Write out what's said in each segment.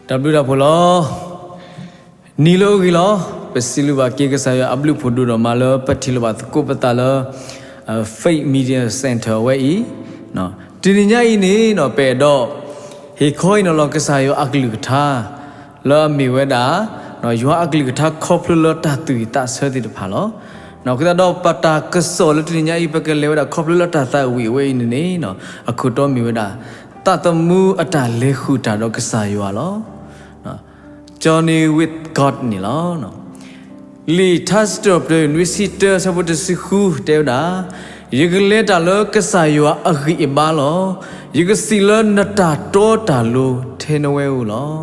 တၢ်ဘျုးတၢ်ဖှိၣ်လီၤ. နံၤလၢအဂ့ၤလီၤ. ပစံးဘျုးဘၣ်က့ၤကစၢ်ယွၤအဘျုးဖှိၣ်ဒိၣ်ဒီးမးလၢပထံၣ်လိာ်ဘၣ်သကိးပသးလၢ Faith Media Center အဝဲအံၤ, တနံၤညါအံၤန့ၣ် ပအဲၣ်ဒိး ဟ့ၣ်ခီအံၤနီၤလီၤကစၢ်ယွၤအကလုၢ်ကထါ လၢအမ့ၢ်ဝဲဒၣ် ယွၤအကလုၢ်ကထါခီဖျိလၢတၢ်သူၣ်ဝံၣ်သးဆၢသ့ၣ်တဖၣ်လီၤ. အဃိသတးဒီးပတၢ်ကစီၣ်လၢတနံၤညါအံၤ ပကလဲၤဝဲဒၣ်ခီဖျိလၢတၢ်သးဝံၣ်အဝဲအံၤန့ၣ်န့ၣ် အခိၣ်တီမ့ၢ်ဝဲဒၣ် သးသမူအတၢ်လဲၤဃုာ်တၢ်ဒီးကစၢ်ယွၤလီၤ. Journey with God န့ၣ်လီၤ. လံာ်ထါစံးထီၣ်ပတြၢၤ နွံဆံတၢ ဆၢဖိတဆံဃု တဲဝဲဒၣ်, ယကလဲၤတၢ်လၢကစၢ်ယွၤအဂံၢ်အဘါလီၤ. ယကစံးလၢနတၢ်တီတၢ်လိၤထဲနဝဲဧိၤလီၤ.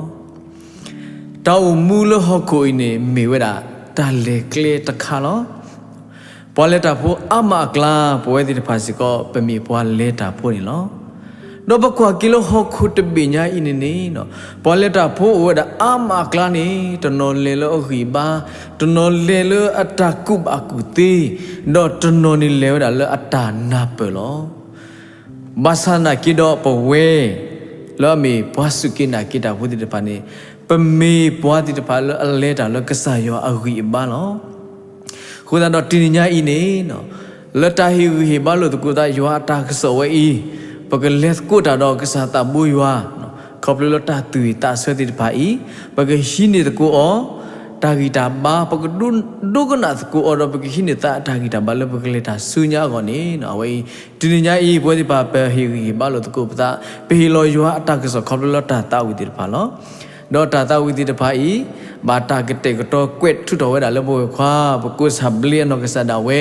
တၢ်အိၣ်မူလၢဟီၣ်ခိၣ်အံၤန့ၣ် မ့ၢ်ဝဲဒၣ် တၢ်လဲၤကျဲတခါလီၤ. ပှၤလဲၤတၢ်ဖိအါမးအကျါ ပဝဲသ့ၣ်တဖၣ်စ့ၢ်ကီး ပမ့ၢ်ပှၤလဲၤတၢ်ဖိန့ၣ်လီၤ. ဒီးပကွၢ်က့ၤလၢဟီၣ်ခိၣ်တဘ့ၣ်ညါအံၤန့ၣ်န့ၣ် ပှၤလဲၤတၢ်ဖိအိၣ်ဝဲဒၣ်အါမးအကျါန့ၣ် တနီၤလဲၤလၢအဂံၢ်အဘါ, တနီၤလဲၤလၢအတၢ်ကူၣ်ဘၣ်ကူၣ်သ့, ဒီးတနီၤန့ၣ်လဲၤဝဲဒၣ်လၢအတၢ်နၢ်ပၢၢ်လီၤ. ဘၣ်ဆၣ်နာ်က့ဒီးပဝဲ လၢအမ့ၢ်ပှၤစူၢ်က့ၤနာ်က့ၤတၢ်ဖိသ့ၣ်တဖၣ်န့ၣ် ပမ့ၢ်ပှၤသ့ၣ်တဖၣ်လၢအလဲၤတၢ်လၢကစၢ်ယွၤအဂံၢ်အဘါလီၤ. အဃိသတးဒီးတနံၤညါအံၤန့ၣ် လၢတၢ်ဟ့ၣ်ဂံၢ်ဟ့ၣ်ဘါလိာ်သကိးသးယွၤအတၢ်ကစီၣ်ဝဲအံၤ ပကလဲၤသကိးတၢ်ဒီးကစၢ်သးဘိယွၤ ခီဖျိလၢတၢ်သူၣ်ဝံၣ်သးဆၢသ့ၣ်တဖၣ်အံၤ ပကဟံးန့ၢ်သကိးအီၤ တၢ်ဂံၢ်တၢ်ဘါ, ပကဒိကနၣ်သကိးအီၤဒီး ပကဟံးန့ၢ်သးအတၢ်ဂံၢ်တၢ်ဘါလၢပကလဲၤတၢ်ဆူညါအဂီၢ်န့ၣ် အဝဲအံၤ တနံၤညါအံၤ ပဝဲသ့ၣ်တဖၣ် ပဟ့ၣ်ဂံၢ်ဟ့ၣ်ဘါလိာ်သကိးပသး, ပဟ့ၣ်လီၤယွၤအတၢ်ကစီၣ်ခီဖျိလၢတၢ်သးဝံၣ်သ့ၣ်တဖၣ်လီၤ. ဒီးတၢ်သးဝံၣ်သ့ၣ်တဖၣ်အံၤ ဘၣ်တၢ်ကတဲာ်ကတီၤကွဲးထုးထီၣ်ဝဲဒၣ်လၢပဝဲၢ်ခွါ ပကိးဆၣ်ဘျ့အနီၢ်ကစၢ်ဒၣ်ဝဲ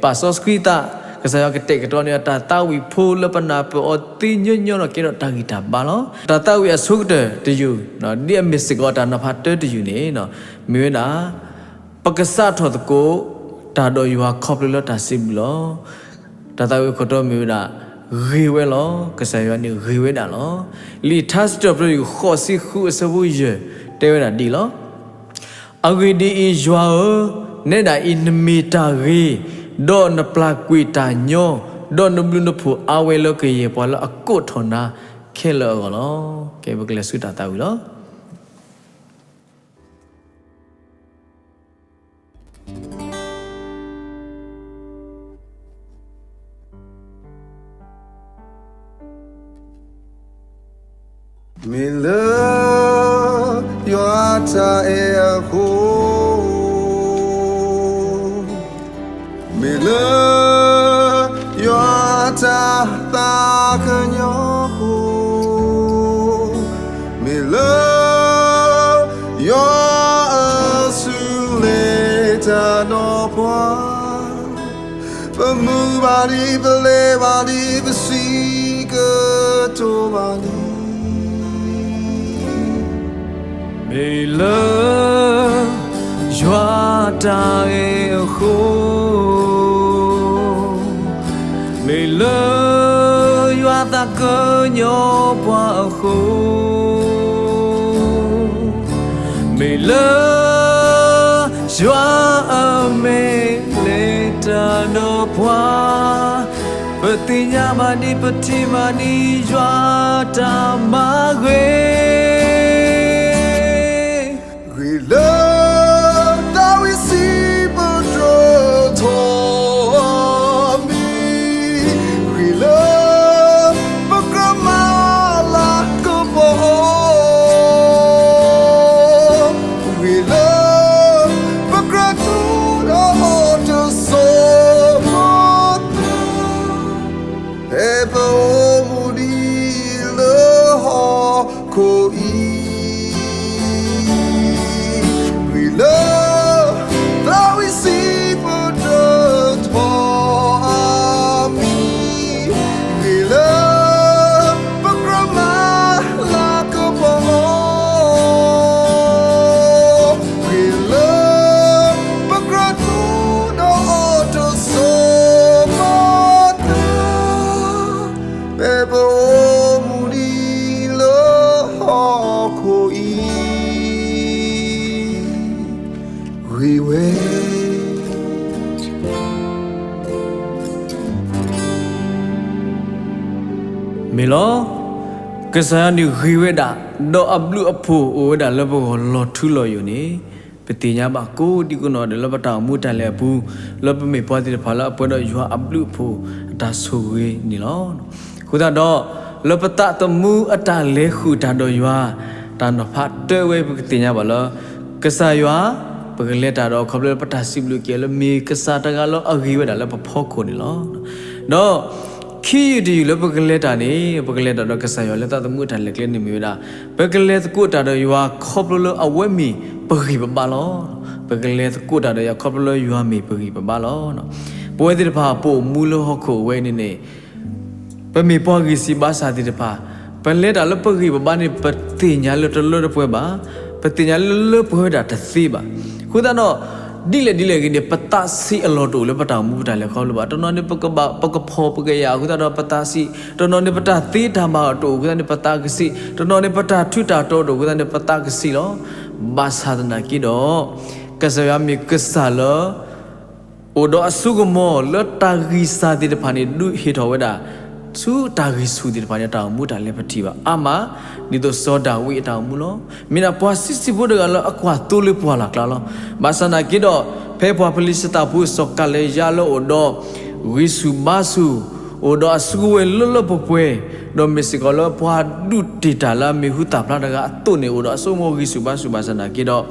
ပာ်စီဆှံသး, ကစၢ်ယွၤကတဲာ်ကတီၤန့ၢ်အတၢ်သးဝံၣ်ဖိလၢပနၢ်ပၢၢ်အီၤသ့ညီညီဒီးကဲထီၣ်တၢ်ဂံၢ်တၢ်ဘါလီၤ. တၢ်သးဝံၣ်အဆိကတၢၢ်တယုၢ် ဒ်အမ့ၢ်စ့ၢ်ကီးတၢ်နီၤဖးတၢတယုၢ်န့ၣ် မ့ၢ်ဝဲဒၣ် ပကစးထီၣ်သကိး တၢ်ဒီးယွၤခီဖျိလၢတၢ်စံးဘျုးလီၤ. တၢ်သးဝံၣ်အခိၣ်တီမ့ၢ်ဝဲဒၣ် ဂ့ၤဝဲလီၤ. ကစၢ်ယွၤန့ၣ်ဂ့ၤဝဲဒၣ်လီၤ. လံာ်ထါစံးထီၣ်ပတြၢၤ ဃိးဆံဃု အဆၢဖိယဲၢ် တဲဝဲဒၣ်ဒ်အံၤလီၤ. အဂ့ၢ်ဒ်အံၤ, ယွၤဧၢ, နဲဒၣ်အံၤနမ့ၢ်တၢ်ဂ့ၤ, ဒီးနပျၢ်ကွံာ်တၢ်ညီ, ဒီးနဘျုးနဖှိၣ်အါဝဲလၢကယဲၢ်ပှၤလၢအကိးထီၣ်နၤခဲလၢာ်အဂီၢ်လီၤ. ကဲ ပကလဲၤဆူတၢ်သးဝံၣ်လီၤ. မ့ၢ်လၢယွၤတၢ်အဲၣ်အဃိ, မ့ၢ်လၢယွၤတၢ်သးကညီၤအဃိ, မ့ၢ်လၢယွၤအစုလဲၤတၢ်ဒီးပှၤ, ပမုာ်ဘၣ်ဒံး ပလဲၤဘၣ်ဒံး ပစံးကတိၤဘၣ်ဒံး, မ့ၢ်လၢယွၤတၢ်အဲၣ်အဃိ, မ့ၢ်လၢယွၤသးကညီၤပှၤအဃိ, မ့ၢ်လၢယွၤအမဲာ်လဲၤတၢ်ဒီးပှၤ, ပသ့ၣ်ညါဘၣ်ဒံး ပထံၣ်ဘၣ်ဒံး ယွၤတၢ်မၤဂ့ၤ ဂ့ၤလၢ တၢ်ဝံစံးပတြၢၤထီၣ်မံၤ, ဂ့ၤလၢ ပကြၢးမၤလၤကပီၤ, ဂ့ၤလၢ ပကြၢးတူၢ်ဒီးအီၤတစိၤမီၤသၢ ဖဲပအိၣ်မူဒံးလၢဟီၣ်ခိၣ်အံၤ, ဂ့ၤလၢ တၢ်ဝံစံးပတြၢၤထီၣ်အမံၤ, ဂ့ၤလၢ ပကြၢးမၤလၤကပီၤ ဂ့ၤလၢ ပကြၢးတူၢ်ဒီးအီၤတစိၤမီၤသၢ, ဖဲပအိၣ်မူဒံးလၢဟီၣ်ခိၣ်အံၤ, ဂ့ၤဝဲ မ့ၢ်လီၤ. ကစၢ်ယွၤန့ၣ်ဂ့ၤဝဲဒၣ်, ဒီးအဘျုးအဖှိၣ်အိၣ်ဝဲဒၣ်လၢပဂီၢ်လီၤထူလီၤယိာ်န့ၣ်, ပသ့ၣ်ညါဘၣ်ကိးဒံကိးနီၢ်ဒဲးလၢပတၢ်အိၣ်မူတၢ်လဲၤအပူၤ, လၢပမ့ၢ်ပှၤသ့ၣ်တဖၣ်လၢအပှဲၤဒီးယွၤအဘျုးအဖှိၣ်အတၢ်ဆိၣ်ဂ့ၤန့ၣ်လီၤ. အဃိသတးဒီး, လၢပသးသမူအတၢ်လဲၤဃုာ်တၢ်ဒီးယွၤ, တၢ်နီၤဖးတၢဝဲပကသ့ၣ်ညါဘၣ်လၢ ကစၢ်ယွၤ, ပကလဲၤတၢ်ဒီးခီဖျိလၢပတၢ်စံးဘျုးက့ၤအီၤလၢမ့ၢ်ကစၢ်တဂၤလၢအဂ့ၤဝဲဒၣ်လၢပဖီခိၣ်န့ၣ်လီၤ. ဒီး, ခံယုၢ်တယုၢ်လၢပကလဲၤတၢ်န့ၣ် ပကလဲၤတၢ်ဒီးကစၢ်ယွၤလၢသးသမူအတၢ်လဲၤကျဲန့ၣ်မ့ၢ်ဝဲဒၣ်, ပကလဲၤသကိးတၢ်ဒီးယွၤခီဖျိလၢအဝဲမ့ၢ်ပဂံၢ်ပဘါလီၤ. ပကလဲၤသကိးတၢ်ဒီးယွၤခီဖျိလၢယွၤမ့ၢ်ပဂံၢ်ပဘါလီၤ. ပဝဲသ့ၣ်တဖၣ်ပအိၣ်မူလၢဟီၣ်ခိၣ်အဝဲန့ၣ်န့ၣ် ပမ့ၢ်ပှၤဂံၢ်စၢ်ဘါစၢ်သ့ၣ်တဖၣ်, ပလဲၤတၢ်လၢပဂံၢ်ပဘါန့ၣ် ပသ့ၣ်ညါလၢတလၢတပှဲၤဘၣ်, ပသ့ၣ်ညါလၢလၢပှဲၤဝဲဒၣ်တသ့ဘၣ်. အဃိသတးဒီး, ဒ်လဲၣ်ဒ်လဲၣ်ဂ့ၤန့ၣ် ပသးဆံးအလီၢ်တအိၣ်လၢပတၢ်အိၣ်မူပတၢ်လဲၤခီဖျိဘၣ်. တနီၤန့ၣ်ပကဘၣ်, ပကဖှီၣ်ပကယာ်အဃိသတးဒီးပသးဆံး, တနီၤန့ၣ်ပတၢ်သ့တၢ်ဘၣ်တအိၣ် အဃိသတးန့ၣ်ပသးကဆံး, တနီၤန့ၣ်ပတၢ်ထူးတၢ်တီၤတအိၣ် အဃိသတးန့ၣ်ပသးကဆံးလီၤ. ဘၣ်ဆၣ်သနာ်က့ဒီး, ကစၢ်ယွၤမ့ၢ်ကစၢ်လၢ အိၣ်ဒီးအစိကမီၤလၢတၢ်ဂံၢ်စၢ်သ့ၣ်တဖၣ်န့ၣ် ဒုးဟ့ၣ်ထီၣ်ဝဲဒၣ်, ဆူတၢ်ဂံၢ်ဆူၣ်သ့ၣ်တဖၣ်န့ၣ် တၢ်အိၣ်မူတၢ်လဲၤပထံၣ်ဘၣ်အါမး, ဒ်သိးစီၤဒၤဝံးအတၢ်အိၣ်မူလီၤ. မ့ၢ်ဒၣ်ပှၤဆံးဆံးဖိတဂၤလၢအကွၢ်သိလၢပှၢ်လၢ်ကျါလီၤ. ဘၣ်ဆၣ်သနာ်က့ဒီး, ဖဲပှၤဖလံးစတံဖိစီၤကၤလယါလၢအအိၣ်ဒီး, ဂံၢ်ဆူၣ်ဘါဆူၣ်, အိၣ်ဒီးအစုကဝဲၤလၢလၢပှဲၤပှဲၤ, ဒီးမ့ၢ်စ့ၢ်ကီးလၢပှၤဒုးတ့ၢ်တၢ်လၢအမံၤဟူသၣ်ဖျါတဂၤအသိးန့ၣ် အိၣ်ဒီးအစိကမီၤဂံၢ်ဆူၣ်ဘါဆူၣ်ဘၣ်ဆၣ်သနာ်က့ဒီး,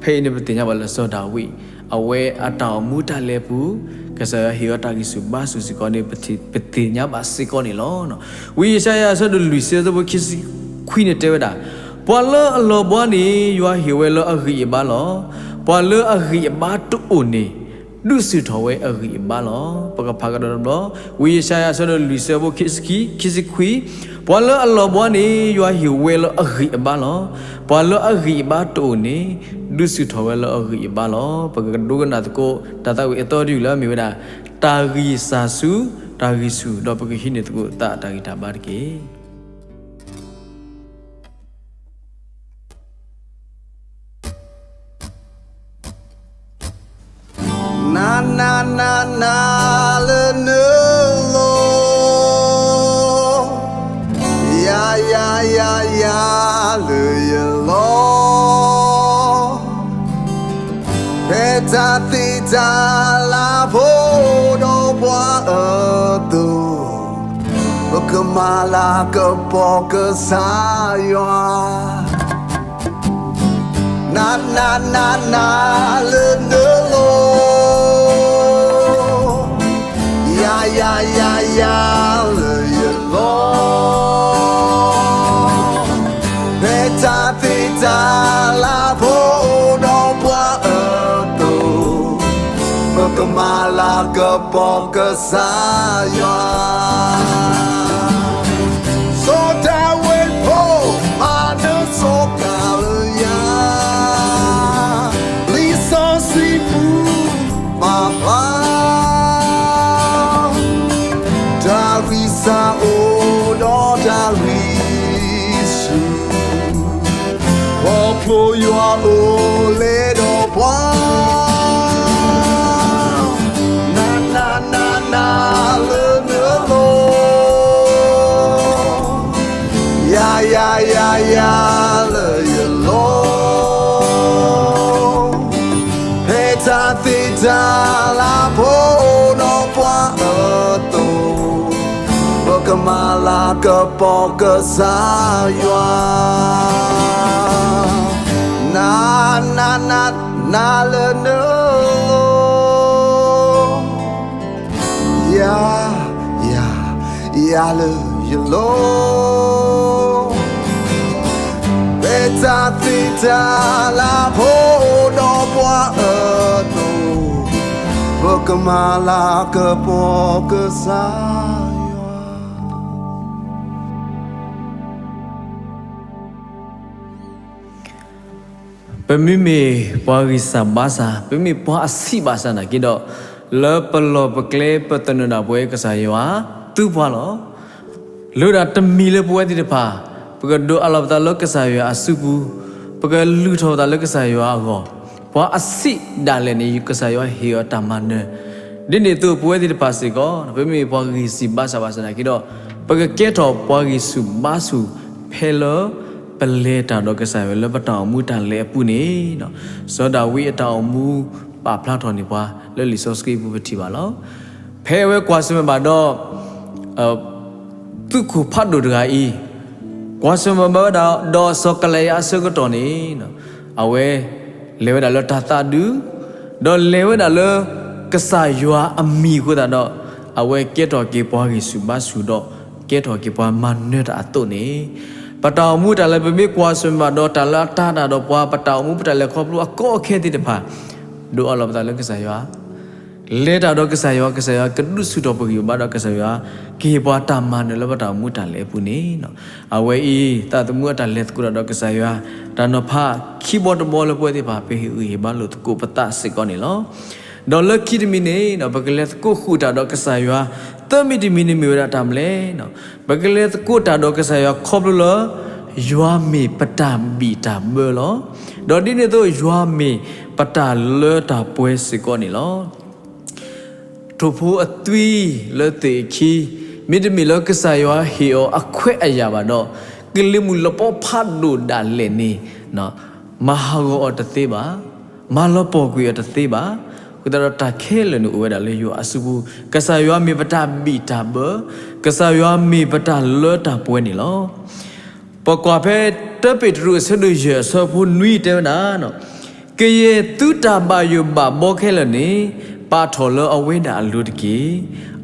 ဖဲအံၤန့ၣ်ပသ့ၣ်ညါဘၣ်လၢစီၤဒၤဝံး အဝဲအတၢ်အိၣ်မူတၢ်လဲၤပူၤ, ကစၢ်ယွၤဟ့ၣ်အီၤတၢ်ဂံၢ်ဆူၣ်ဘါဆူၣ်စ့ၢ်ကီးန့ၣ် ပသ့ၣ်ညါဘၣ်စ့ၢ်ကီးန့ၣ်လီၤ. ဝံယၡါယၤအဆၢဒိၣ်လွံၢ်ဆၢဖိခံဆံခွံန့ၣ်တဲဝဲဒၣ်, ပှၤလၢအလီၤဘှါန့ၣ် ယွၤဟ့ၣ်ဝဲလၢအဂံၢ်အဘါလီၤ. ပှၤလၢအဂံၢ်အဘါတအိၣ်န့ၣ်, ဒုးဆူၣ်ထီၣ်ဝဲအဂံၢ်အဘါလီၤ. ပကဖးကဒီးတဘျီ, ဝံယၡါယၤအဆၢဒိၣ်လွံၢ်ဆၢဖိခံဆံခံ, ခံဆံခွံ, ပှၤလၢအလီၤဘှါန့ၣ် ယွၤဟ့ၣ်ဝဲလၢအဂံၢ်အဘါလီၤ. ပှၤလၢအဂံၢ်အဘါတအိၣ်န့ၣ်, ဒုးဆူၣ်ထီၣ်ဝဲလၢအဂံၢ်အဘါလီၤ. ပကဒိကနၣ်သကိး တၢ်သးဝံၣ်အသီတယုၢ်လၢအမ့ၢ်ဝဲဒၣ်, တၢ်ဂံၢ်စၢ်ဆူ, တၢ်ဂံၢ်ဆူၣ်, ဒီးပကဟံးန့ၢ်သကိးသးတၢ်ဂံၢ်တၢ်ဘါတက့ၢ်. နၤနၤနၤနၤလၢနလိၤ, ယၤယၤယၤယၤလၢယလီၤ, ဖဲတၢ်သ့တၢ်လၤဖိဒီးပှၤအသိး, ပကမၤလၤကပီၤကစၢ်ယွၤ. နၤနၤနၤနၤလၢနလိၤ, ယၤယၤယၤယၤလၢယလီၤ, ဖဲတၢ်သ့တၢ်လၤဖိဒီးပှၤအသိး, ပကမၤလၤကပီၤကစၢ်ယွၤ. စီၤဒၤဝံးဖိ, မၤနၢၤစီၤကၤလယါ, လံာ်စီဆှံပူၤပာ်ဖျါ, တၢ်ဂံၢ်စၢ်အိၣ်ဒီးတၢ်ဂံၢ်ဆူၣ်, ခီဖျိယွၤအိၣ်လၢဒီးပှၤ. နၤနၤနၤနၤလၢနလိၤ, ယၤယၤယၤယၤလၢယလီၤ, ဖဲတၢ်သ့တၢ်လၤဖိဒီးပှၤအသိး, ပကမၤလၤကပီၤကစၢ်ယွၤ. နၤနၤနၤနၤလၢနလိၤ, ယၤယၤယၤလၢယလီၤ, ဖဲတၢ်သ့တၢ်လၤဖိဒီးပှၤအသိး, ပကမၤလၤကပီၤကစၢ်ယွၤ. ပမ့မ့ၢ်ပှၤဂံၢ်စၢ်ဘါစၢ်, ပမ့ၢ်ပှၤအဆံးဘၣ်ဆၣ်သနာ်က့ဒီး, လၢပလီၢ်ပကျဲပသနၢၣ်ဒၣ်ပဝဲကစၢ်ယွၤသူပှၤလီၤ. လၢဒၣ်တမံၤလၢပဝဲသ့ၣ်တဖၣ်, ပကဒိးအးလီၤပသးလၢကစၢ်ယွၤအစုပူၤ, ပကလုၢ်ထီၣ်ပသးလၢကစၢ်ယွၤအဂီၢ်, ပှၤအဆံးဒၣ်လဲာ်န့ၣ် ကစၢ်ယွၤဟ့ၣ်အီၤတၢ်မၤနၢၤ, ဒ်န့ၣ်အသိးပဝဲသ့ၣ်တဖၣ်စ့ၢ်ကီး, ပမ့ၢ်ပှၤဂံၢ်စၢ်ဘါစၢ်ဘၣ်ဆၣ်သနာ်က့ဒီး, ပကကဲထီၣ်ပှၤဂံၢ်ဆူၣ်ဘါဆူၣ်, ဖဲလၢပလဲၤတၢ်ဒီးကစၢ်ယွၤလၢပတၢ်အိၣ်မူတၢ်လဲၤအပူၤန့ၣ်, စီၤဒၤဝံးအတၢ်အိၣ်မူပာ်ဖျါထီၣ်န့ၢ်ပှၤလၢလံာ်စီဆှံအပူၤပထံၣ်ဘၣ်လီၤ. ဖဲအဝဲကွၢ်ဆၢၣ်မဲာ်ဘၣ်ဒီး သုးခိၣ်ဖးဒိၣ်တဂၤအံၤ, ကွၢ်ဆၢၣ်မဲာ်ဘၣ်ဝဲဒၣ်ဒီးစီၤကလယါအဆၢကတီၢ်န့ၣ်, အဝဲလဲၤဝဲဒၣ်လၢတၢ်သးဒူ, ဒီးလဲၤဝဲဒၣ်လၢကစၢ်ယွၤအမံၤအဃိသတးဒီး, အဝဲကဲထီၣ်က့ၤပှၤဂံၢ်ဆူၣ်ဘါဆူၣ်ဒီး ကဲထီၣ်က့ၤပှၤမၤနၢၤတၢ်အသိးန့ၣ်, ပတၢ်အိၣ်မူတၢ်လဲၤ ပမ့ၢ်ကွၢ်ဆၢၣ်မဲာ်ဘၣ်ဒီးတၢ်လၢအတၢ်တၢ်ဒီးပှၤ ပတၢ်အိၣ်မူပတၢ်လဲၤခီဖျိအကီအခဲသ့ၣ်တဖၣ်, ဒိးအးလီၤပသးလၢကစၢ်ယွၤ လဲၤတၢ်ဒီးကစၢ်ယွၤ, ကစၢ်ယွၤကဒုးဆူၣ်ထီၣ်ပဂံၢ်ပဘါဒီးကစၢ်ယွၤ ကဟ့ၣ်ပှၤတၢ်မၤနၢၤလၢပတၢ်အိၣ်မူတၢ်လဲၤအပူၤန့ၣ်, အဝဲအံၤ သးသမူအတၢ်လဲၤသကိးတၢ်ဒီးကစၢ်ယွၤ, တၢ်နီၤဖးခံဘီတဘီလၢပဝဲသ့ၣ်တဖၣ် ပဟ့ၣ်ဂံၢ်ဟ့ၣ်ဘါလိာ်သကိးပသးစ့ၢ်ကီးန့ၣ်လီၤ. ဒီးလၢခံတမံၤန့ၣ်, ပကလဲၤသကိးဃုာ်တၢ်ဒီးကစၢ်ယွၤ, သၢမံၤတမံၤန့ၣ်မ့ၢ်ဝဲဒၣ်တၢ်မနုၤလဲၣ်. ပကလဲၤသကိးတၢ်ဒီးကစၢ်ယွၤခီဖျိလၢ ယွၤမ့ၢ်ပတၢ်ဘံၣ်တၢ်ဘၢလီၤ. ဒီးဒ်န့ၣ်အသိး ယွၤမ့ၢ်ပတၢ်လၢတၢ်ပှဲၤစ့ၢ်ကီးန့ၣ်လီၤ. ထိၣ်ဖိအသွံၣ်လၢသ့ၣ်အခံ, မ့တမ့ၢ်လၢကစၢ်ယွၤဟ့ၣ်အီၤအခွဲးအယာ်ဘၣ်ဒီး, ကလံၤမုၢ်လပီဖးဒိၣ်ဒၣ်လဲာ်န့ၣ်, မၤဟးဂီၤအီၤတသ့ဘၣ်, မၤလီၤပှီၢ်ကွံာ်အီၤတသ့ဘၣ်. အဃိသတးဒီးတၢ်ခဲလၢာ်န့ၣ်အိၣ်ဝဲဒၣ်လၢယွၤအစုပူၤ, ကစၢ်ယွၤမ့ၢ်ပတၢ်ဘံၣ်တၢ်ဘၢ, ကစၢ်ယွၤမ့ၢ်ပတၢ်လၢတၢ်ပှဲၤန့ၣ်လီၤ. ပကွၢ်ဖဲတၢပ့းတရူးအဆၢဒိၣ်ယဲၢ်အဆၢဖိနွံတဲဝဲဒၣ်, ကယဲၢ်သုတၢ်ဘၣ်ယိၣ်ဘၣ်ဘီခဲလၢာ်န့ၣ်, ပာ်ထီၣ်လၢအဝဲဒၣ်အလိၤတက့ၢ်.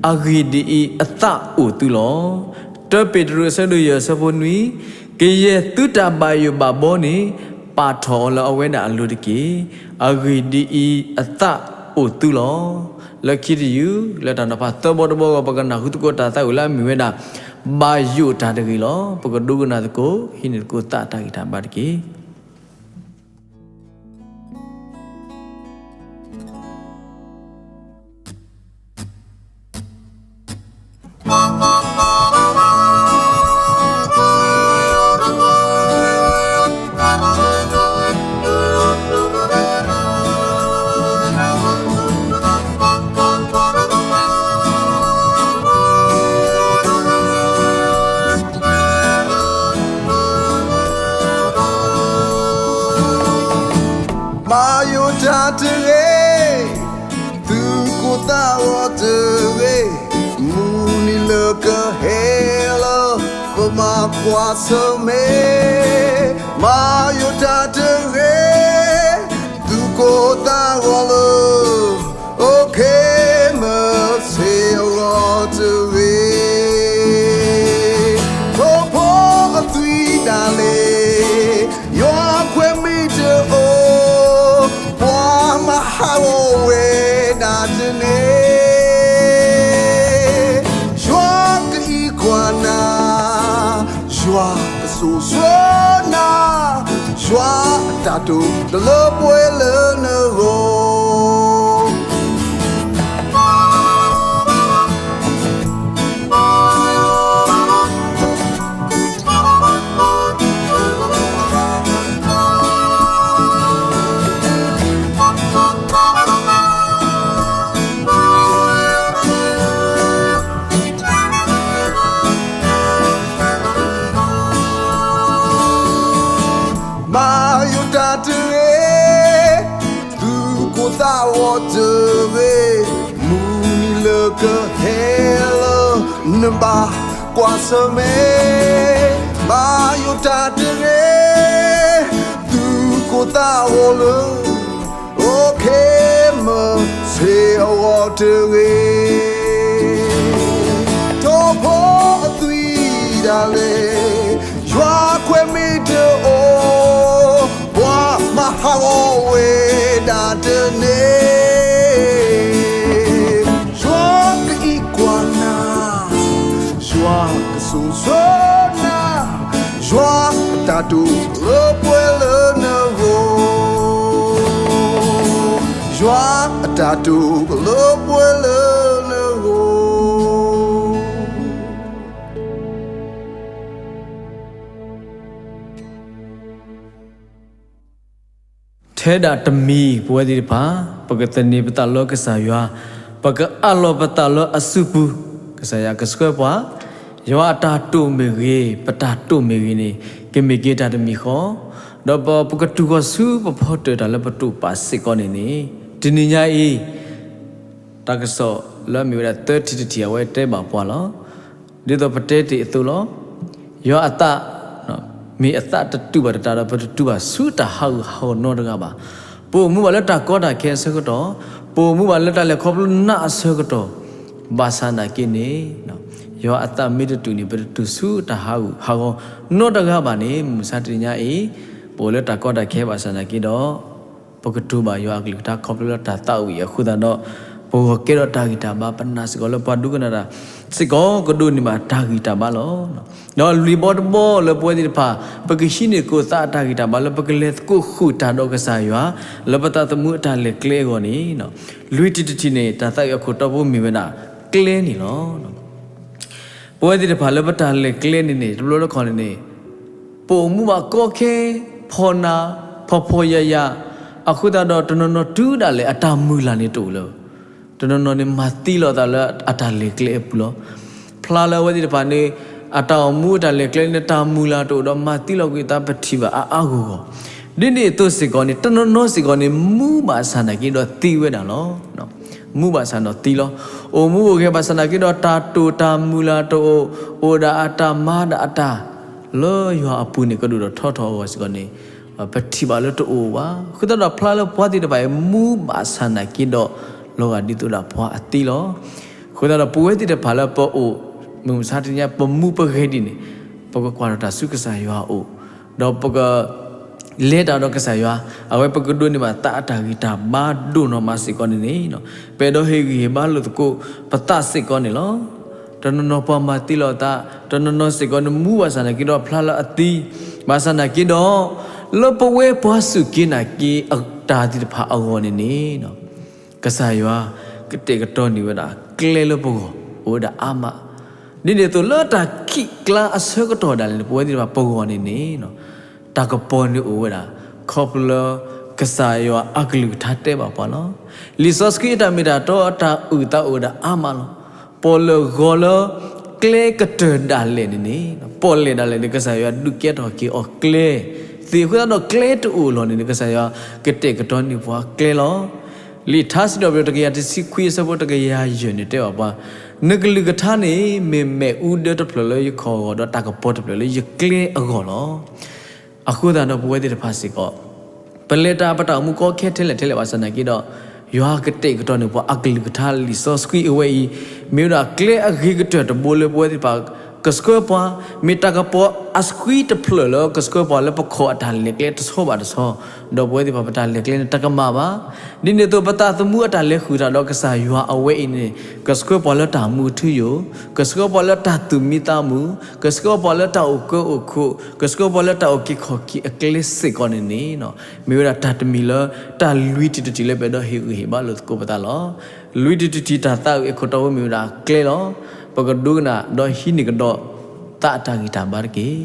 အဂ့ၢ်ဒ်အံၤ, အသးအိၣ်သုလီၤ. တၢပ့းတရူးအဆၢဒိၣ်ယဲၢ်အဆၢဖိနွံ, ကယဲၢ်သုတၢ်ဘၣ်ယိၣ်ဘၣ်ဘီန့ၣ်, ပာ်ထီၣ်အီၤလၢအဝဲဒၣ်အလိၤတက့ၢ်. အဂ့ၢ်ဒ်အံၤ, အသးအိၣ်သုလီၤ. လၢခံတယုၢ် လၢတၢ်နီၤဖးသၢဘီတဘီအဂီၢ် ပကနၢ်ဟူသကိးတၢ်သးဝံၣ်လၢအမ့ၢ်ဝဲဒၣ် ဘၣ်ယိၣ်တၢ်တဂ့ၤလီၤ. ပကဒိကနၣ်သကိး ဟံးန့ၢ်သကိးသးတၢ်ဂံၢ်တၢ်ဘါတက့ၢ်. ဘၣ်ယိၣ်တၢ်တဂ့ၤ, သုးခိၣ်သးဂီၤတဂ့ၤ, မုၢ်နံၤလၢကဟဲလၢ ပမၤကွၢ်ဆၢၣ်မဲာ်, ဘၣ်ယိၣ်တၢ်တဂ့ၤ, သုးခိၣ်သးဂီၤလၢ အိၣ်ခ့မုၢ်ဆ့ၣ်အဂီၢ်တဂ့ၤ. ထိၣ်ဖိအသွံၣ်ဒၣ်လဲာ်, ယွၤခွဲးမ့ၢ်တအိၣ်, ပှၤမၤဟးဂီၤဝဲဒၣ်တန့ၢ်. ယွၤကအံးကွၢ်နၤ, ယွၤကစိာ်ဆှၢနၤ, ယွၤအတၢ်တိာ်တလၢပှဲၤလၢနဂီၢ်. ဘၣ်ယိၣ်တၢ်တဂ့ၤ, သုးခိၣ်သးဂီၤတဂ့ၤ, မုၢ်နံၤလၢကဟဲလၢ နဘၣ်ကွၢ်ဆၢၣ်မဲာ်, ဘၣ်ယိၣ်တၢ်တဂ့ၤ, သုးခိၣ်သးဂီၤလၢ အိၣ်ခ့မုၢ်ဆ့ၣ်အဂီၢ်တဂ့ၤ. ထိၣ်ဖိအသွံၣ်ဒၣ်လဲာ်, ယွၤခွဲးမ့ၢ်တအိၣ်, ပှၤမၤဟးဂီၤဝဲဒၣ်တန့ၢ်. ယွၤကအံးကွၢ်နၤ, ယွၤကစိာ်ဆှၢနၤ, ယွၤအတၢ်တိာ်လၢပှဲၤလၢနဂီၢ်, ယွၤအတၢ်တိာ်လၢပှဲၤလၢနဂီၢ်. ထဲဒၣ်တမံၤ ပဝဲသ့ၣ်တဖၣ် ပကသန့ၤပသးလၢကစၢ်ယွၤ, ပကအးလီၤပသးလၢအစုပူၤ, ကစၢ်ယွၤကဆှၢပှၤ, ယွၤအတၢ်တိာ်မ့ၢ်ဂ့ၤ, ပတၢ်တိာ်မ့ၢ်ဂ့ၤန့ၣ် ကမ့ၢ်က့ၤတၢ်တမံၤဃီ, ဒီးပကတူၢ်ဃီၤဆူပဖီတၢၣ်တၢ်လၢပတိာ်ပာ်စ့ၢ်ကီးန့ၣ်န့ၣ်, တနံၤညါအံၤ တၢ်ကစီၣ်လၢအမ့ၢ်ဝဲဒၣ်သၢထံၣ်တထံၣ် အဝဲတဲဘၣ်ပှၤလီၤ. ဒ်သိးပတဲတ့ၢ်အသိးလီၤ. ယွၤအသး မ့ၢ်အသးတတူၢ်ဘၣ်တတးဒီး ပတတူၢ်ဘၣ်ဆူတၢ်ဟးဂူာ်ဟးဂီၤနီတဂၤဘၣ်. ပအိၣ်မူဘၣ်လၢတၢ်ကီတၢ်ခဲအဆၢကတီၢ်, ပအိၣ်မူဘၣ်လၢတၢ်လဲၤခီဖျိနးအဆၢကတီၢ်, ဘၣ်ဆၣ်နာ်က့န့ၣ် ယွၤအသးမ့ၢ်တတူၢ်န့ၣ် ပတတူၢ်ဆူတၢ်ဟးဂူာ်ဟးဂီၤနီတဂၤဘၣ်န့ၣ် မုၢ်မဆါတနံၤညါအံၤ ပအိၣ်လၢတၢ်ကီတၢ်ခဲဘၣ်ဆၣ်နာ်က့ဒီး ပကတူၢ်ဘၣ်ယွၤအကလုၢ်ကထါခီဖျိလၢတၢ်သးဝံၣ်အဃိသတးဒီး ပဂီၢ်ကဲထီၣ်တၢ်ဂံၢ်တၢ်ဘါ, ပနာ်စ့ၢ်ကီးလၢပှၤဒိကနၣ်တၢ်စ့ၢ်ကီး ကဒိးန့ၢ်ဘၣ်တၢ်ဂံၢ်တၢ်ဘါလီၤ. ဒီးလွံၢ်ဘီတဘီလၢပဝဲသ့ၣ်တဖၣ် ပကဟံးန့ၢ်သကိးသးအတၢ်ဂံၢ်တၢ်ဘါလၢပကလဲၤသကိးဃုာ်တၢ်ဒီးကစၢ်ယွၤ လၢပသးသမူအတၢ်လဲၤကျဲအဂီၢ်န့ၣ် လွံၢ်ထံၣ်တထံၣ်န့ၣ် တၢ်သးဝံၣ်အခိၣ်တီဖိမ့ၢ်ဝဲဒၣ်ကျဲန့ၣ်လီၤ. ပဝဲသ့ၣ်တဖၣ်လၢပတၢ်လဲၤကျဲန့ၣ်န့ၣ် တဘျီတခီၣ်န့ၣ်န့ၣ် ပအိၣ်မူဘၣ်ကီခဲ ဖီၣ်နး ဖီၣ်ဖီၣ်ယာ်ယာ် အဃိသတးဒီး တနီၤနီၤတုၤဒၣ်လဲာ် အတၢ်မုၢ်လၢ်န့ၣ်တအိၣ်လၢၤ. တနီၤနီၤန့ၣ် မၤသံလီၤသးလၢအတၢ်လဲၤကျဲအပူၤလီၤ. ဖျါလၢအဝဲသ့ၣ်တဖၣ်န့ၣ် အတၢ်အိၣ်မူအတၢ်လဲၤကျဲန့ၣ် တၢ်မုၢ်လၢ်တအိၣ်ဒီး မၤသံလီၤကွံာ်အသး ပထံၣ်ဘၣ်အါအါဂီၢ်ဂီၢ်. ဒ်န့ၣ်အသိးစ့ၢ်ကီးန့ၣ် တနီၤနီၤစ့ၢ်ကီးန့ၣ် မူဘၣ်ဆၣ်နာ်က့ဒီးသံဝဲဒၣ်လီၤ. မူဘၣ်ဆၣ်ဒီးသံလီၤ. အိၣ်မူအိၣ်ဂဲၤဘၣ်ဆၣ်နာ်က့ဒီး တၢ်တိာ်တၢ်မုၢ်လၢ်တအိၣ်, အိၣ်ဒၣ်အတၢ်မၤဒၣ်အတၢ် လၢယွၤအပူၤန့ၣ် ကဒိၣ်ထီၣ်ထီထီၣ်အဂီၢ်စ့ၢ်ကီးန့ၣ် ပထံၣ်ဘၣ်လၢတအိၣ်ဘၣ်. အဃိသတးဒီးဖျါလၢပှၤသ့ၣ်တဖၣ်အံၤ မူဘၣ်ဆၣ်နာ်က့ဒီး လီၤဂာ်ဒ်သိးဒၣ်ပှၤအသံလီၤ. အဃိသတးဒီးပဝဲသ့ၣ်တဖၣ်လၢပအိၣ် မုၢ်မဆါတနံၤညါ ပမူပဂဲၤဒ်န့ၣ် ပကကွၢ်ထီၣ်တၢ်ဆူကစၢ်ယွၤအအိၣ်, ဒီးပက လဲၤတၢ်ဒီးကစၢ်ယွၤ, အဝဲပကဒိးန့ၢ်ဘၣ်သးအတၢ်ဂံၢ်တၢ်ဘါဒိၣ်နီၢ်မးစ့ၢ်ကီးန့ၣ်န့ၣ် ပအဲၣ်ဒိးဟ့ၣ်ဂံၢ်ဟ့ၣ်ဘါလိာ်သကိးပသးစ့ၢ်ကီးန့ၣ်လီၤ. တနီၤနီၤပှၤမၤသံလီၤသး, တနီၤနီၤစ့ၢ်ကီးန့ၣ် မူဘၣ်ဆၣ်နာ်က့ဒီးဖျါလၢအသံ, ဘၣ်ဆၣ်နာ်က့ဒီး လၢပဝဲပှၤစူၢ်က့ၤနာ်က့ၤအတၢ်သ့ၣ်တဖၣ်အဂီၢ်န့ၣ်န့ၣ် ကစၢ်ယွၤကတဲာ်ကတီၤန့ၢ်ဝဲဒၣ်ကျဲလၢပဂီၢ် အိၣ်ဝဲဒၣ်အါမး, ဒ်န့ၣ်အသိးလၢတၢ်ခံးကျါအဆၢကတီၢ်ဒၣ်လဲာ်န့ၣ် ပဝဲသ့ၣ်တဖၣ်ပဂီၢ်န့ၣ်န့ၣ် တၢ်ကပီၤန့ၣ်အိၣ်ဝဲဒၣ် ခီဖျိလၢကစၢ်ယွၤအကလုၢ်ကထါတဲဘၣ်ပှၤလီၤ. လံာ်စီဆှံအတၢ်မ့ၢ်တၢ်တီအတၢ်အုၣ်သးအိၣ်ဝဲဒၣ်အါမးလီၤ. ပီၣ်လဲၣ်ဂီၤလၢ ကျဲကတၢၢ်ဒၣ်လဲာ်န့ၣ်န့ၣ် ပီၣ်လဲၣ်ဒၣ်လဲာ်န့ၣ် ကစၢ်ယွၤဒုးကဲထီၣ်က့ၤအီၤကျဲသ့, အဃိသတးဒီးကျဲတအိၣ်လီၤန့ၣ်န့ၣ် ကစၢ်ယွၤကတဲာ်ကတီၤန့ၢ်ပှၤကျဲလီၤ. လံာ်ထါစံးထီၣ်ပတြၢၤတကယၤတဆံခွံအဆၢဖိတကယၤယဲၢ်န့ၣ်တဲဘၣ်ပှၤ, နကလုၢ်ကထါန့ၣ် မ့ၢ်မ့ၣ်အူဒၢတဖျၢၣ်လၢယခီၣ်အဂီၢ် ဒီးတၢ်ကပီၤတဖျၢၣ်လၢယကျဲအဂီၢ်လီၤ. အဃိသတးဒီးပဝဲသ့ၣ်တဖၣ်စ့ၢ်ကီး ပလဲၤတၢ်ပတၢ်အိၣ်မူကီခဲထဲလဲၣ်ထဲလဲၣ်ဘၣ်ဆၣ်နာ်က့ဒီး ယွၤကတဲာ်ကတီၤန့ၢ်ပှၤအကလုၢ်ကထါလံာ်စီဆှံအဝဲအံၤ မ့ၢ်ဝဲဒၣ်ကျဲအဂ့ၤကတၢၢ်တဘိလၢပဝဲသ့ၣ်တဖၣ်ကဆှၢပှၤ, မ့ၢ်တၢ်ကပီၤအဆှံတဖျၢၣ်လၢကဆှၢပှၤလၢပခီၣ်အတၢ်လဲၤကျဲတဆီဘၣ်တဆီ, ဒီးပဝဲသ့ၣ်တဖၣ်ပတၢ်လဲၤကျဲန့ၣ်တၢ်ကမၣ်ဘၣ်. ဒ်န့ၣ်အသိးပသးသမူအတၢ်လဲၤဃုာ်တၢ်ဒီးကစၢ်ယွၤအဝဲအံၤန့ၣ် ကဆှၢပှၤလၢတၢ်မူထူယိာ်, ကဆှၢပှၤလၢတၢ်သူၣ်မံသးမုာ်, ကဆှၢပှၤလၢတၢ်အိၣ်ကၢအိၣ်ခိး, ကဆှၢပှၤလၢတၢ်အိၣ်က့ၤခီၣ်က့ၤအကျဲစ့ၢ်ကီးန့ၣ်န့ၣ် မ့ၢ်ဝဲဒၣ်တၢ်တမံၤလၢ တၢ်လွံၢ်ထံၣ်တထံၣ်လၢပအဲၣ်ဒိးဟ့ၣ်ဂံၢ်ဟ့ၣ်ဘါလိာ်သကိးပသးလီၤ. လွံၢ်ထံၣ်တထံၣ်တၢ်သးဝံၣ်အခိၣ်တီဖိမ့ၢ်ဝဲဒၣ်ကျဲလီၤ. ပကဒိကနၣ်ဒီးဟံးန့ၢ်ကဒီး သးအတၢ်ဂံၢ်တၢ်ဘါတက့ၢ်.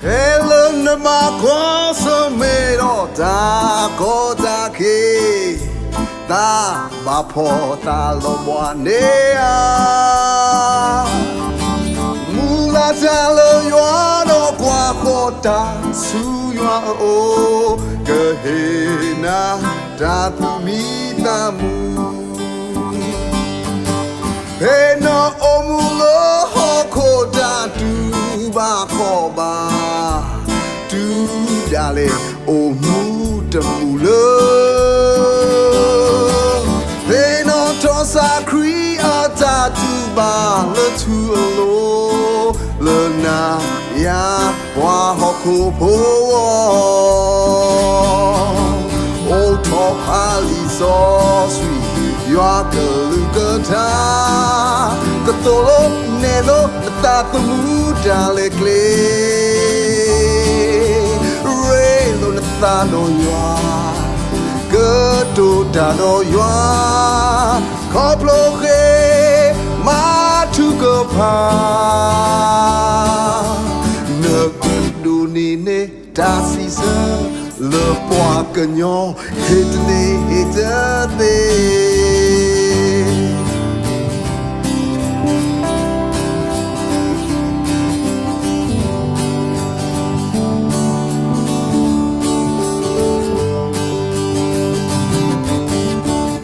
ဖဲလၢနမၤကွၢ်ဆၢၣ်မဲာ်ဒီးတၢ်ကီတၢ်ခဲ, သးဘၣ်ဖှီၣ်သးလီၤဘှါန့ၣ်ဧါ. မုၢ်လၢ်တၢ်လၢယွၤဒီးကွၢ်ဃီၤတၢ်ဆူယွၤအအိၣ်, ကဟ့ၣ်နၤတၢ်သူၣ်မံသးမုာ် ဖဲနအိၣ်မူလၢဟီၣ်ခိၣ်တၢ်တူၢ်ဘၣ်ခီၣ်ဘၣ်, တုၤဒၣ်လဲာ်အိၣ်မူတမူလၢ သ့ၣ်နီၣ်ထီၣ်စၢ်ခရံာ်အတၢ်တူၢ်ဘၣ်လၢထူအလိၤ, လၢနၤယၤပှၤဟီၣ်ခိၣ်ဖိအဂီၢ် အိးထီၣ်ဖးလံာ်စီဆှံ ယွၤကလုၢ်ကထါ, ကသိၣ်လိနဲၣ်လိနသးသမူတၢ်လဲၤကျဲ, ရ့လိာ်နသးဒီးယွၤ, ကတိၤတၢ်ဒီးယွၤ, ခီဖျိဃ့မၤထူကဖၣ်, နကဒိးန့ၢ်န့ၢ် တၢ်စံးဆၢလၢပှၤကညီ ဟ့ၣ်တန့ၢ်ဟ့ၣ်တသ့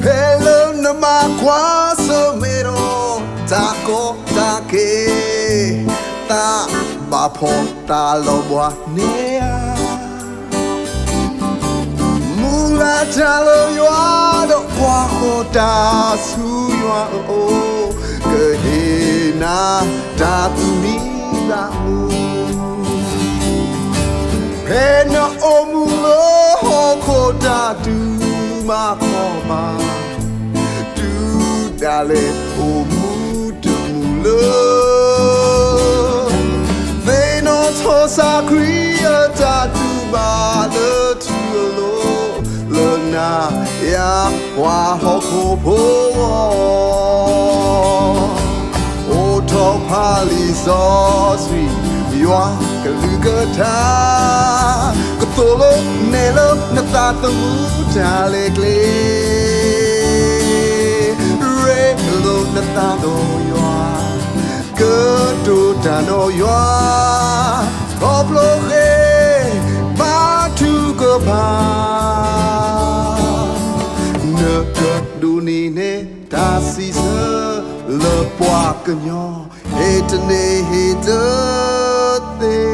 ဖဲလၢနမၤကွၢ်ဆၢၣ်မဲာ်ဒီး တၢ်ကီတၢ်ခဲ သးဘၣ်ဖှီၣ်သးလီၤဘှါန့ၣ်ဧါ. မုၢ်လၢ်တၢ်လၢယွၤဒီး ကွၢ်ဃီၤတၢ်ဆူယွၤအအိၣ်, ကဟ့ၣ်နၤတၢ်သူၣ်မံသးမုာ်. ဖဲနအိၣ်မူလၢဟီၣ်ခိၣ်တၢ်ဒူမၤကီၢ်ဘၣ်, တုၤဒၣ်လဲာ်အိၣ်မူတမူလၢ သ့ၣ်နီၣ်ထီၣ်စၢ်ခရံာ်အတၢ်တူၢ်ဘၣ်လၢထူအလိၤ, လၢနၤယၤပှၤဟီၣ်ခိၣ်ဖိအဂီၢ်, အိးထီၣ်ဖးလံာ်စီဆှံ ယွၤကလုၢ်ကထါ, ကသိၣ်လိနဲၣ်လၢနသးသမူတၢ်လဲၤကျဲ ရ့လိာ်နသးဒီးယွၤ, ကတိၤတၢ်ဒီးယွၤ, ခီဖျိဃ့ဘါထုကဖၣ်, နကဒိးန့ၢ်န့ၢ် တၢ်စံးဆၢလၢပှၤကညီ ဟ့ၣ်တန့ၢ်ဟ့ၣ်တသ့.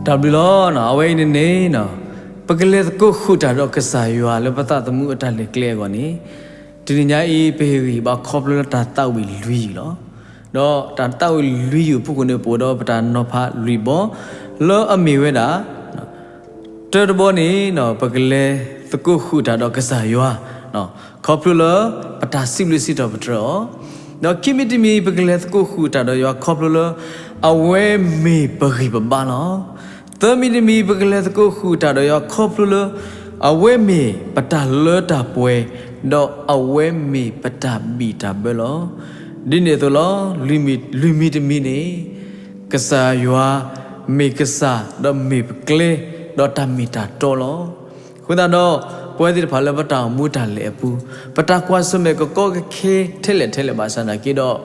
တၢ်ဘျုးလီၤ. အဝဲအံၤန့ၣ်န့ၣ် ပကလဲၤသကိးဃုာ်တၢ်ဒီးကစၢ်ယွၤလၢပသးသမူအတၢ်လဲၤကျဲအဂီၢ်န့ၣ်, တနံၤညါအံၤ ပဟ့ၣ်ဂံၢ်ဟ့ၣ်ဘါခီဖျိလၢတၢ်သးဝံၣ်လွံၢ်ယုၢ်လီၤ. ဒီးတၢ်သးဝံၣ်လွံၢ်ယုၢ်အဖီခိၣ်န့ၣ် ပအိၣ်ဒီးပတၢ်နီၤဖးလွံၢ်ဘီ လၢအမ့ၢ်ဝဲဒၣ် တၢတဘီန့ၣ် ပကလဲၤသကိးဃုာ်တၢ်ဒီးကစၢ်ယွၤ ခီဖျိလၢပတၢ်စံးဘျုးစံးထီၣ်ပတြၢၤအီၤ, ဒီးခံမံၤတမံၤ ပကလဲၤသကိးဃုာ်တၢ်ဒီးယွၤခီဖျိလၢ အဝဲမ့ၢ်ပဂံၢ်ပဘါလီၤ. သၢမံၤတမံၤ ပကလဲၤသကိးဃုာ်တၢ်ဒီးယွၤခီဖျိလၢ အဝဲမ့ၢ်ပတၢ်လၢတၢ်ပှဲၤ, ဒီးအဝဲမ့ၢ်ပတၢ်ဘံၣ်တၢ်ဘၢလီၤ. ဒ်န့ၣ်အသိးလီၤ. လွံၢ်မံၤတမံၤန့ၣ် ကစၢ်ယွၤမ့ၢ်ကစၢ် ဒီးမ့ၢ်ပကျဲ ဒီးတၢ်မ့ၢ်တၢ်တီလီၤ. အဃိသတးဒီး ပဝဲသ့ၣ်တဖၣ်လၢပတၢ်အိၣ်မူတၢ်လဲၤအပူၤ ပတၢ်ကွၢ်ဆၢၣ်မဲာ်ကကီကခဲထဲလဲၣ်ထဲလဲၣ်ဘၣ်ဆၣ်သနာ်က့ဒီး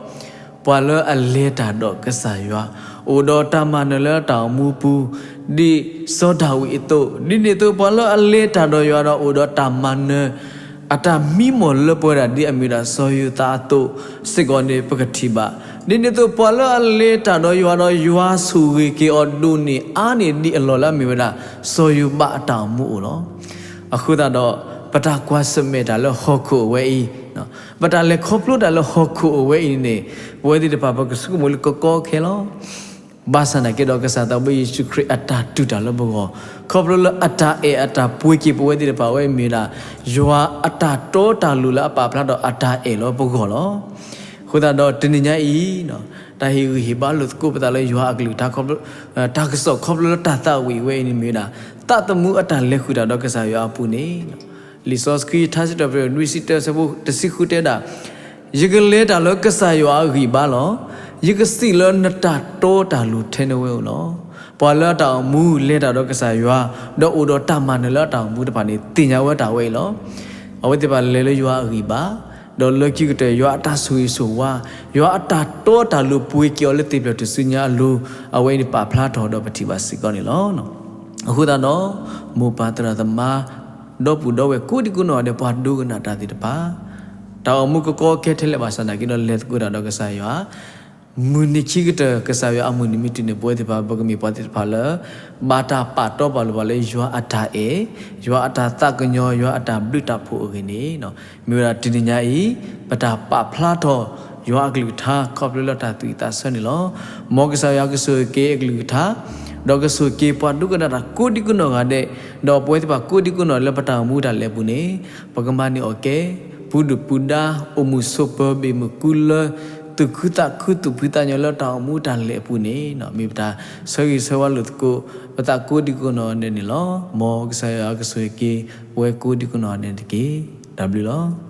ပှၤလၢအလဲၤတၢ်ဒီးကစၢ်ယွၤ အိၣ်ဒီးတၢ်မၤနၢၤလၢတၢ်အိၣ်မူပူၤ ဒ်စီၤဒၤဝံးအသိး, ဒ်န့ၣ်အသိး ပှၤလၢအလဲၤတၢ်ဒီးယွၤဒီးအိၣ်ဒီးတၢ်မၤနၢၤ အတၢ်မံမီၢ်လၢပှဲၤဒၣ်ဒ်အမ့ၢ်ဒၣ်စီၤယိၤသးအသိးစ့ၢ်ကီးန့ၣ် ပကထံၣ်ဘၣ်. ဒ်န့ၣ်အသိး ပှၤလၢအလဲၤတၢ်ဒီးယွၤဒီးယွၤဆိၣ်ဂ့ၤက့ၤအီၤဒိၣ်န့ၢ်အါန့ၢ်ဒ်အလီၢ်လၢအမ့ၢ်ဝဲဒၣ် စီၤယိၤဘးအတၢ်အိၣ်မူအိၣ်လီၤ. အဃိသတးဒီး ပတၢ်ကွၢ်ဆၢၣ်မဲာ်တၢ်လၢဟီၣ်ခိၣ်အဝဲအံၤ, ပတၢ်လဲၤခီဖျိတၢ်လၢဟီၣ်ခိၣ်အဝဲအံၤန့ၣ် ပဝဲသ့ၣ်တဖၣ်ပကဆိကမိၣ်လၢကကီခဲလီၤ. ဘၣ်ဆၣ်သနာ်က့ဒီး ကစၢ်သးဘိယ့ၣ်ၡူးခရံာ်အတၢ်တူၢ်တၢ်လၢပဂီၢ် ခီဖျိလၢအတၢ်အဲၣ်အတၢ်ပှ့ၤက့ၤပဝဲသ့ၣ်တဖၣ်အဝဲမ့ၢ်ဝဲဒၣ် ယွၤအတၢ်တီတၢ်လိၤလၢအပာ်ဖျါထီၣ်အတၢ်အဲၣ်လၢပဂီၢ်လီၤ. အဃိသတးဒီးတနံၤညါအံၤ တၢ်ဟ့ၣ်ဂံၢ်ဟ့ၣ်ဘါလိာ်သကိးပသးလၢယွၤအကလုၢ်ကထါ တၢ်ကစီၣ်ခီဖျိလၢတၢ်သးဝံၣ်ဝဲအံၤန့ၣ်မ့ၢ်ဝဲဒၣ် သးသမူအတၢ်လဲၤဃုာ်တၢ်ဒီးကစၢ်ယွၤအပူၤန့ၣ် လံာ်စီဆှံထါစံးထီၣ်ပတြၢၤ နွံဆံတၢ ဆၢဖိတဆံဃုတဲဒၣ်, ယကလဲၤတၢ်လၢကစၢ်ယွၤအဂံၢ်ဘါလီၤ. ယကစံးလၢနတၢ်တီတၢ်လိၤထဲနဝဲအိၣ်လီၤ. ပှၤလၢအတၢ်အိၣ်မူလဲၤတၢ်ဒီးကစၢ်ယွၤ ဒီးအိၣ်ဒီးတၢ်မၤနၢၤလၢအတၢ်အိၣ်မူတဖၣ်န့ၣ် သ့ၣ်ညါဝဲတၢ်ဝဲအံၤလီၤ. အဝဲသ့ၣ်တဖၣ်လဲၤလၢယွၤအဂံၢ်ဘါ, ဒီးလၢခံကတၢၢ် ယွၤအတၢ်ဆိၣ်ဂ့ၤဆိၣ်ဝါ, ယွၤအတၢ်တီတၢ်လိၤပှ့ၤက့ၤအီၤလၢသ့ၣ်ဖျၢၣ်ထူၣ်စုညါအလိၤ, အဝဲအံၤန့ၣ်ပာ်ဖျါထီၣ်ဒီးပထံၣ်ဘၣ်စ့ၢ်ကီးန့ၣ်လီၤ. အဃိသတးဒီး မိၢ်ပၢ်သရၣ်သမါ ဒီပုၢ်ဒီဝဲၢ်ကိးဒံကိးနီၢ်ဂၤဒဲး ပှၤဒိကနၣ်တၢ်သ့ၣ်တဖၣ်, တၢ်အိၣ်မူကကီခဲထဲလဲၣ်ဘၣ်ဆၣ်သနာ်က့ဒီး လဲၤသကိးတၢ်ဒီးကစၢ်ယွၤ, မုၢ်နံၤခံကတၢၢ် ကစၢ်ယွၤအမုၢ်နံၤမ့ၢ်တုၤန့ၣ် ပဝဲသ့ၣ်တဖၣ်ပကမ့ၢ်ပှၤသ့ၣ်တဖၣ်လၢ ဘၣ်တၢ်ပာ်တီပာ်လိၤပှၤလၢယွၤအတၢ်အဲၣ်, ယွၤအတၢ်သးကညီၤ, ယွၤအတၢ်ဘျုးတၢ်ဖှိၣ်အဂ့ၢ်န့ၣ်, မ့ၢ်ဝဲဒၣ်တနံၤညါအံၤ ပတၢ်ပာ်ဖျါထီၣ် ယွၤအကလုၢ်ကထါ ခီဖျိလၢတၢ်သူၣ်ဝံၣ်သးဆၢန့ၣ်လီၤ. မ်ကစၢ်ယွၤကဆိၣ်ဂ့ၤက့ၤအကလုၢ်ကထါ, ဒီးကဆိၣ်ဂ့ၤက့ၤပှၤဒိကနၣ်တၢ်ကိးဒံကိးနီၢ်ဂၤဒဲး, ဒီးပဝဲသ့ၣ်တဖၣ်ကိးဒံကိးနီၢ်လၢပတၢ်အိၣ်မူတၢ်လဲၤအပူၤန့ၣ်, ပကမၤန့ၢ်အီၣ်ကဲ ပူၤဒုၣ်ပူၤဒါ အိၣ်မုာ်ဆိးပၢၤဘ့ၣ်မုာ်ကူလၢ သူၣ်ခုသးခုသူၣ်ဖှံသးညီလၢတၢ်အိၣ်မူတၢ်လဲၤအပူၤန့ၣ်, မ့ၢ်ပတၢ်ဆၢဂ့ၤဆၢဝါလိာ်သကိး ပသးကိးဒံကိးနီၢ်ဂၤဒဲးန့ၣ်လီၤ. မ်ကစၢ်ယွၤကဆိၣ်ဂ့ၤက့ၤ ပဝဲကိးဒံကိးနီၢ်ဂၤဒဲးန့ၣ်တက့ၢ်. တၢ်ဘျုးလီၤ.